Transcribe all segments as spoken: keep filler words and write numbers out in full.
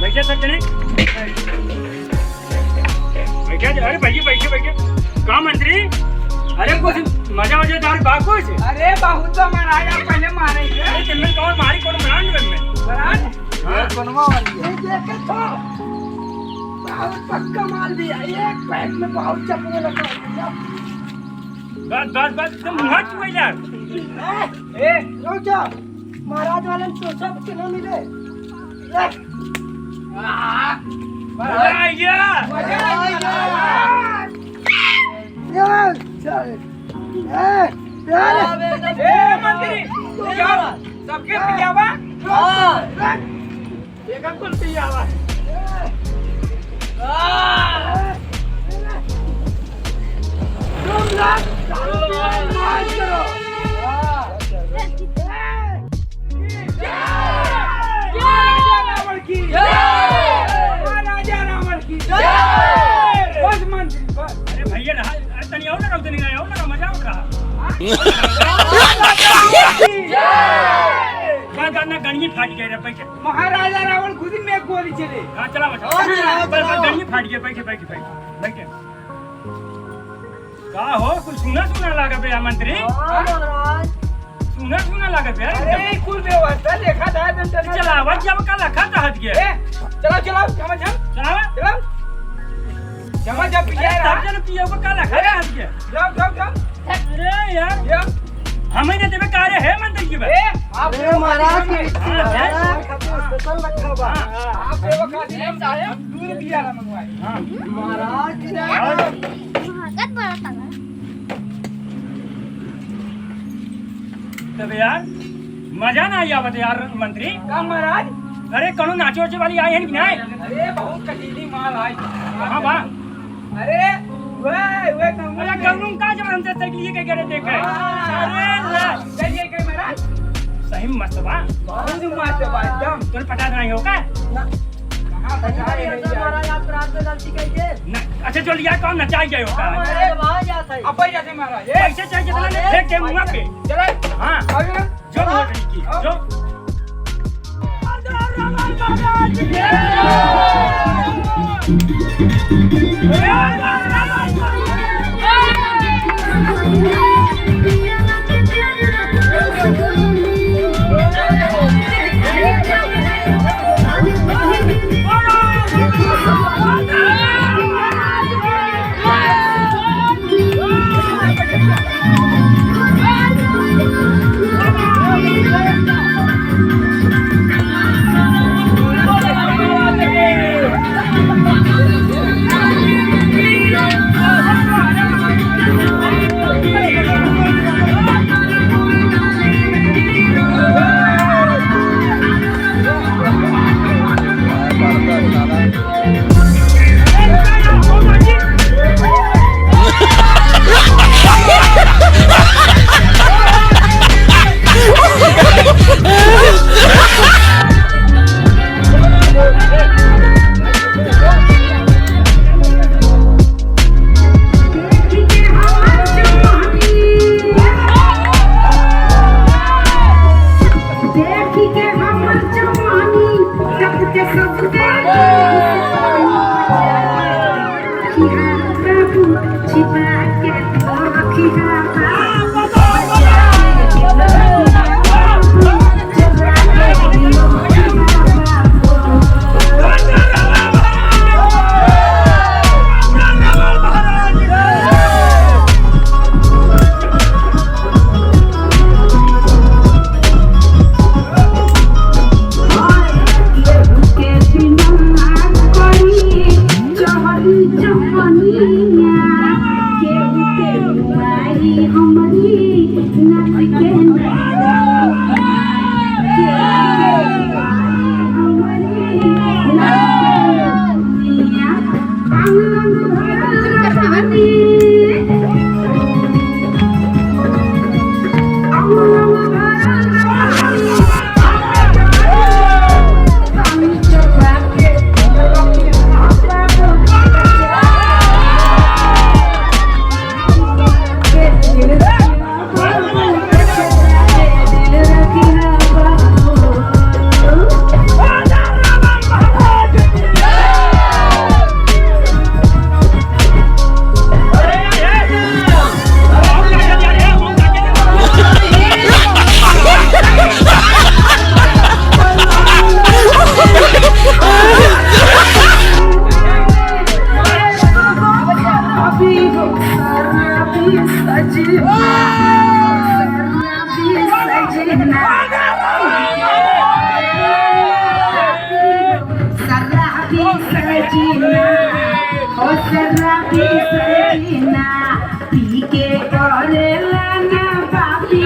बैठे सब जने। बैठे, अरे बैठे, बैठे, बैठे। का मंत्री? अरे कुछ मजा वजा दार बा कुछ? अरे बहुत बा महाराज, आप पहले मारे थे। अरे तुमने कौन मारी, कौन ब्रांड में? ब्रांड? हाँ। ये बनवा वाली है। ये देखे तो, बहुत पक्का माल दिया, एक पैक में बहुत चपने लगा। बस, बस, बस, तुम मुँह चुए यार। ए, रुक जा। महाराज वाले तो सब के ना मिले। ए। आ, मजा आ गया। मजा आ गया। ए, चल। ए, ए। ए, मंत्री, क्या? सबके पियावा? हाँ। देखा कुल पियावा। तुम लोग मार करो। जय! जय! राजा रावण की जय! महाराजा रावण की जय! बस मंत्री, बस। अरे भैया, रहा, अरे तनी और ना रहो, तनी और ना रहो, मजा उठ रहा। जय! ना, ना, ना, गणिये फाट गए रे, बैठे। महाराजा रावण खुद ही में गोली चले। हाँ, चला बच्चा। हाँ, चला, बस, बस, चला। गणिये फाट गए, बैठे, बैठे, बैठे, बैठे। का हो, कुछ सुना सुना लागत बे यार मंत्री? हाँ, महाराज। सुना सुना लागत बे यार अरे, एकदम। ई कुल व्यवस्था देखा था, एकदम चला। चलावत जब का लखा चाहत गया। ए, चलाओ, चलाओ, समझ हम। चलावा। चलाओ। समझ जब अरे, पिया रहा। सब जन पियो को का लखा ए, चाहत गया। जाओ, जाओ, जाओ। अरे यार। या। हमें दे देवे का रे, हे मंत्री जी बे। ए, आप अरे, महाराज की हाँ, हाँ। खातिर स्पेशल रखा बा। हाँ। आप सेवा का दिन हम दूध पिया रहा मंगवाए। हाँ। महाराज की हाँ। भागत बड़ा तगड़ा। तब यार, मजा ना आई आवत यार, मंत्री। का महाराज? अरे, कौनो नाचे वाचे वाली आई है कि नहीं? अरे, बहुत कटीली माल आई। कहाँ बा? अरे, वह, वह कौनो अरे, नहीं। कौनो का जब हमसे साइकिल लेके गए देखे? हाँ। अरे, ला। चलिए, के महाराज। सही में मस्त बा। बहुत मस्त बा, एकदम। तोरे पता नहीं हो का? ना। कहाँ पता है भैया? महाराज, आप रात में गलती कइले। ना, अच्छा, जो लिया कौन नचाई गए हो का? हाँ, महाराज, वहाँ जात है। अब भाई जाते महाराज, ए? पैसे चाहिए तो ले, अरे, फेंक दे मुँह पे। चलो। हाँ। अरे। जो वोट की, जो। शराबी सजना, ओ शराबी सजना, पी के करेला ना पापी।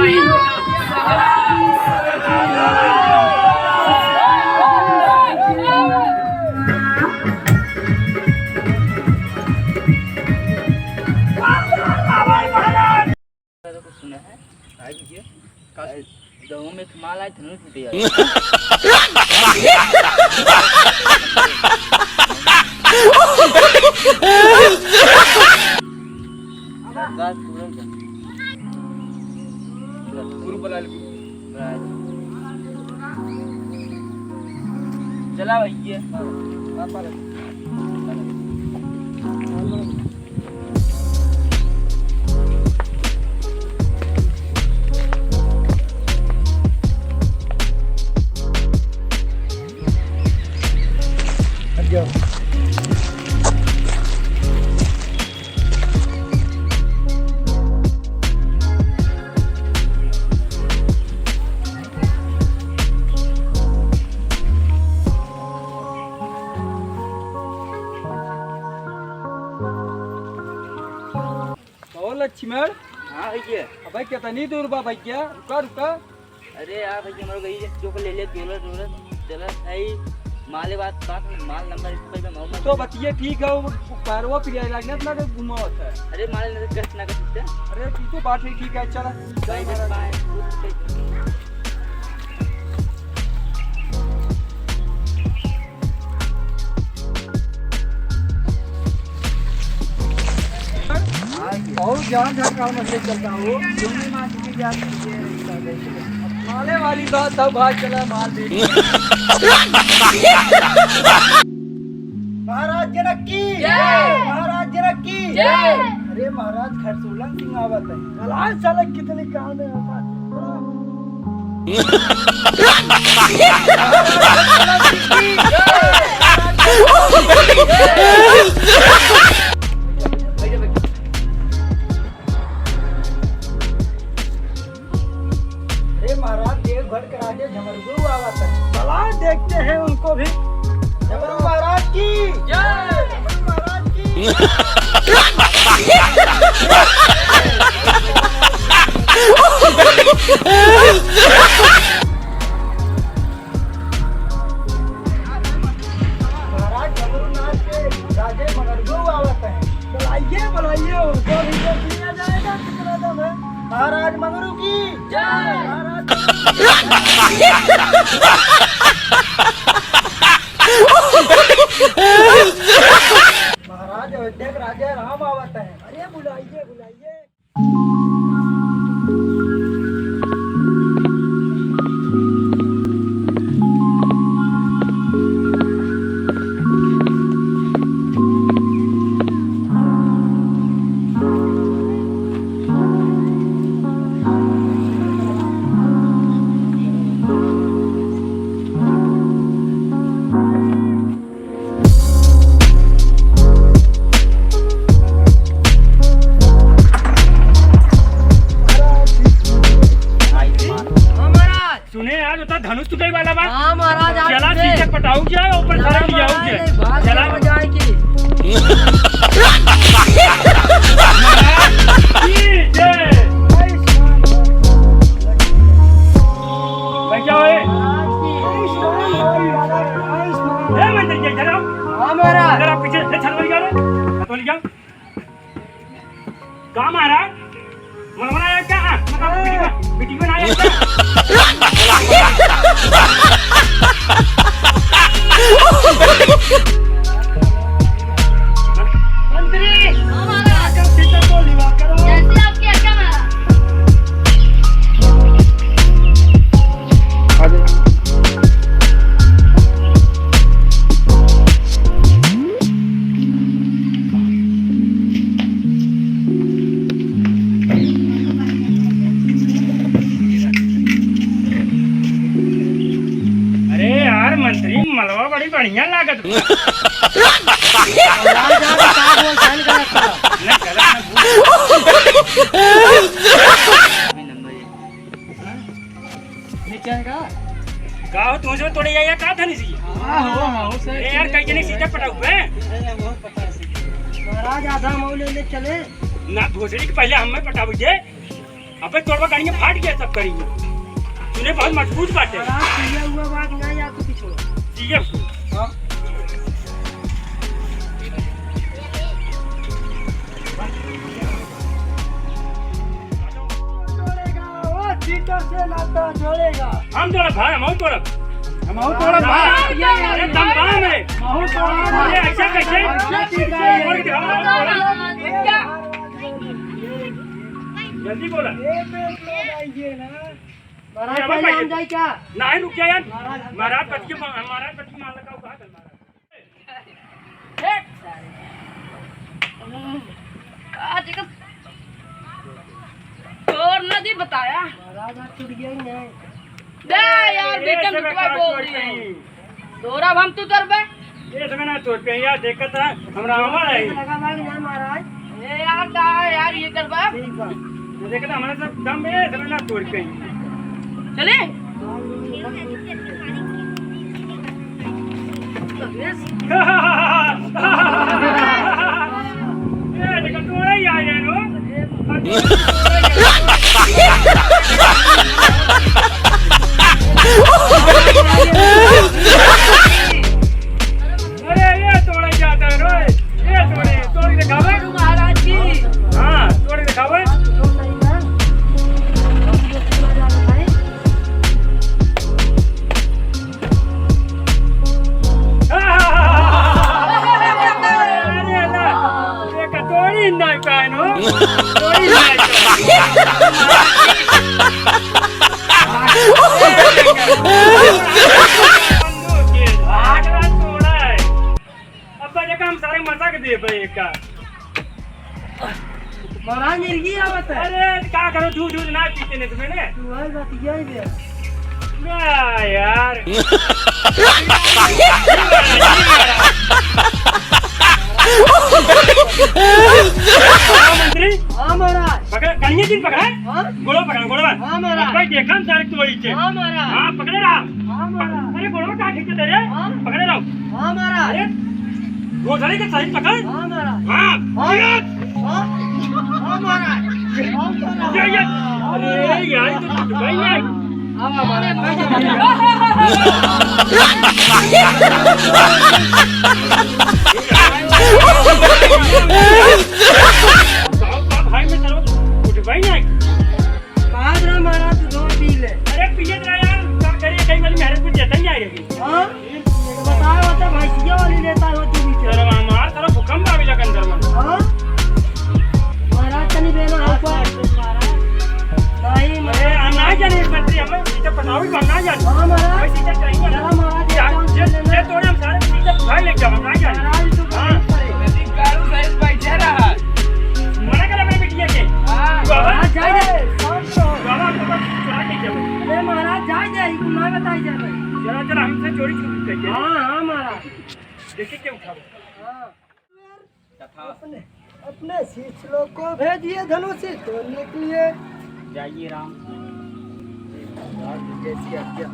कुछ सुना है? आए भैया, का सुन-, गाँव में एक माल आए थे ना, टूटे यार। गाछ पूरन का। गुरु बुला ले, गुरु। चला भैया। हाँ, हाँ, पाले। कहो लक्ष्मण। हाँ भैया। अबे कितनी दूर बा भैया, रुका रुका। अरे यार भैया, हमारे गई जो को ले ले डोलर डोलर चला भाई, माले बात बात माल नंबर इस पर मैं तो बतिये ठीक है, वो पैरवा पिया लागने इतना के घुमावत है। अरे माले नजर कष्ट ना कर सकते। अरे तू तो बात ही ठीक है, चला। Bye bye. बहुत जान जान का मसले चलता हो। माले वाली बात था, भाग चला मार दे। महाराज जनक की जय। महाराज जनक की जय। अरे महाराज, खरसूलन सिंह आवत है। महाराज साला कितने काम में होता है। अरे महाराज, देवगढ़ के राजा झमरगू आवत है। चला देखते हैं उनको भी। झमरू महाराज की जय। झमरू महाराज की। महाराज झमरू नाच के राजे मगरगो आवत हैं। बुलाइए, बुलाइए, उनको भी तो दिया जाएगा कितना दम है। महाराज मंगरू की जय। महाराज महाराज अयोध्या के राजा राम आवत हैं। अरे बुलाइए, बुलाइए। हाँ महाराज, मनवा आया क्या? हाँ, मतलब, ए! बिटिया, बिटिया ना आया क्या? मंत्री! हाँ महाराज। आकर भीतर को लिवा करो। जैसे आपकी आज्ञा महाराज। अरे यार मंत्री, मलवा बड़ी बढ़िया लागत बा। राजा का बोल, धन गलत करो। नहीं, गलत ना बोल। का हो, तुमसे तोड़े या, या का धनी सी? हाँ, हो, हाँ, हो, सर। ए यार, कई जने सीधा पटाऊ बे। महाराज, आधा मऊ ले ले चले। ना, भोसड़ी के पहले हमें पटाऊ जे। अबे तोड़वा गाड़ियाँ फाट गया सब करी। तूने बहुत मजबूत बाटे। महाराज, सीए हुआ बात ना या तो पीछे। सीए। हाँ। जोड़ेगा, वो चीतों से नाता जोड़ेगा। हम तोड़ब भाई, हम तोड़ब। हम तोड़ब भाई। अरे दम बा में। हम तोड़ब भाई। अरे ऐसा कैसे? ऐसा कैसे? जल्दी बोला। ये तो लोग आइए ना। महाराज, ये हमारे पहले हम भाई जाए क्या? नहीं, रुक जा यार। महाराज, हम महाराज जाए। बच के मा-, महाराज बच के मान लगा, कहा कर महाराज। आज का तोर न जी बताया। महाराज, आज छूट गया ही नहीं। दे यार, ये बेचन सब रुपया का बोल छोड़ रही है। कहीं। तोरा अब हम तू करबे। ये समय ना तोड़ पे यार, देखत है, हमरा आवा रही। लगा भाग ना महाराज। ए यार, का है यार, ये करबा? ठीक बा। ये देखत है, हमरा सब दम में, समय ना तोड़ पे। चले? ए, देखा, तोड़ा ही आ गया रो। अरे, ये तोड़ा ही जाता है रो। ये तोड़े, तोड़ के दिखावे। महाराज की। हाँ, तोड़ के दिखावे। अरे ना, ये का तोड़ी नहीं पाएन हो। तोड़ी नहीं पाएन। बंदूक के, आगरा तोड़ा है। अब देखा हम सारे मजा के दे भाई का। महाराज मिर्गी आवत है। अरे, का करो, दूध, दूध ना पीते नहीं तुम्हें ने। तू है बतिया ही दे। ना यार। हाँ, मंत्री। हाँ, महाराज। पकड़, कनिया दिन पकड़ा है? हाँ। गोड़वा पकड़ा, गोड़वा। हाँ, महाराज। अब भाई देखा हम सारे तोड़ी के। हाँ, महाराज। हाँ, पकड़े रहा। हाँ, महाराज। अरे, गोड़वा का खींचे तेरे? हाँ। पकड़े रहो। हाँ, महाराज। अरे, गोधड़ी के सही पकड़। हाँ, महाराज। हाँ। हाँ। हाँ। हाँ, महाराज। हाँ, महाराज। ये, ये। अरे, यार, ये तो कुछ भाई नहीं। हाँ, महाराज। भाई, मैं चलो, कुछ भाई नहीं। कहाँ रहा महाराज, तू दो पी ले। अरे, पिए तो रहा यार, क्या करिए, कई वाली मेहनत कुछ देता ही नहीं है। हाँ? बताओ, तो भैंसिया वाली लेता हो तू भी। अरे, हमार तरफ भूकंप आवे लगन दरवन। हाँ? महाराज, तनी बेना हमको। नहीं, अरे, हम ना जाने, मंत्री, हम सीधे पटावी, हम ना जाने। हाँ, महाराज। भाई, सीधे कहीं ना। चला, महाराज, जा, एक काम जे, कर लेना। जे तोड़े हम सारे सीधे भाई लेके जाओ, हम ना जाने। महाराज, तू हाँ। कहीं पर है। नदी कारू साइड बैठे रहा। मना कर अपने बिटिया के। हाँ। बाबा, हाँ, जा, जा। बाबा, हमको बस चला के जाओ। अरे, महाराज, जा, जा, इनको ना बताई जा भाई। चला, चला, हमसे चोरी छुपी करिए। हाँ, हाँ, महाराज। देखिए, क्या उठाओ। हाँ। कथा। अपने, अपने शिष्य लोग को भेजिए धनुष तोड़ने के लिए। जाइए राम। राम जैसी आज्ञा।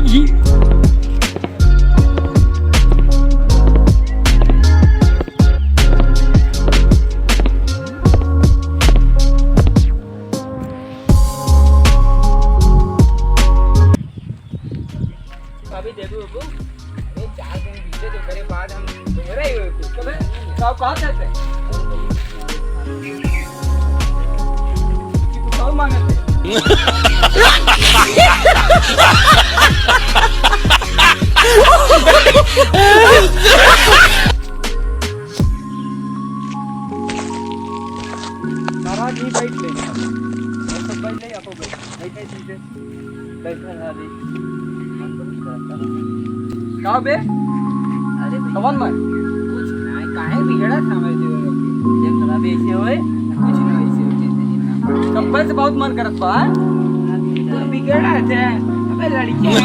जी। अभी देखो, बाबू, अरे, चार दिन बीते तो करे बाद हम घूम रहे हो। अबे, साहब, कहाँ जाते हैं? कि कुछ और मांगते हैं? महाराज, यहीं बैठ ले। सब बैठ ले, आपको बैठ। बैठे सीधे। बैठा था अभी। का बे? अरे भैया। कवन में? कुछ ना, काहे बिगड़ा था मैं जो? ये खराब ऐसे होए? कुछ ना, ऐसे होए, जैसे नहीं था। कब से बहुत मन करत बा, हाँ? तू बिगड़ा थे। अबे लड़की है।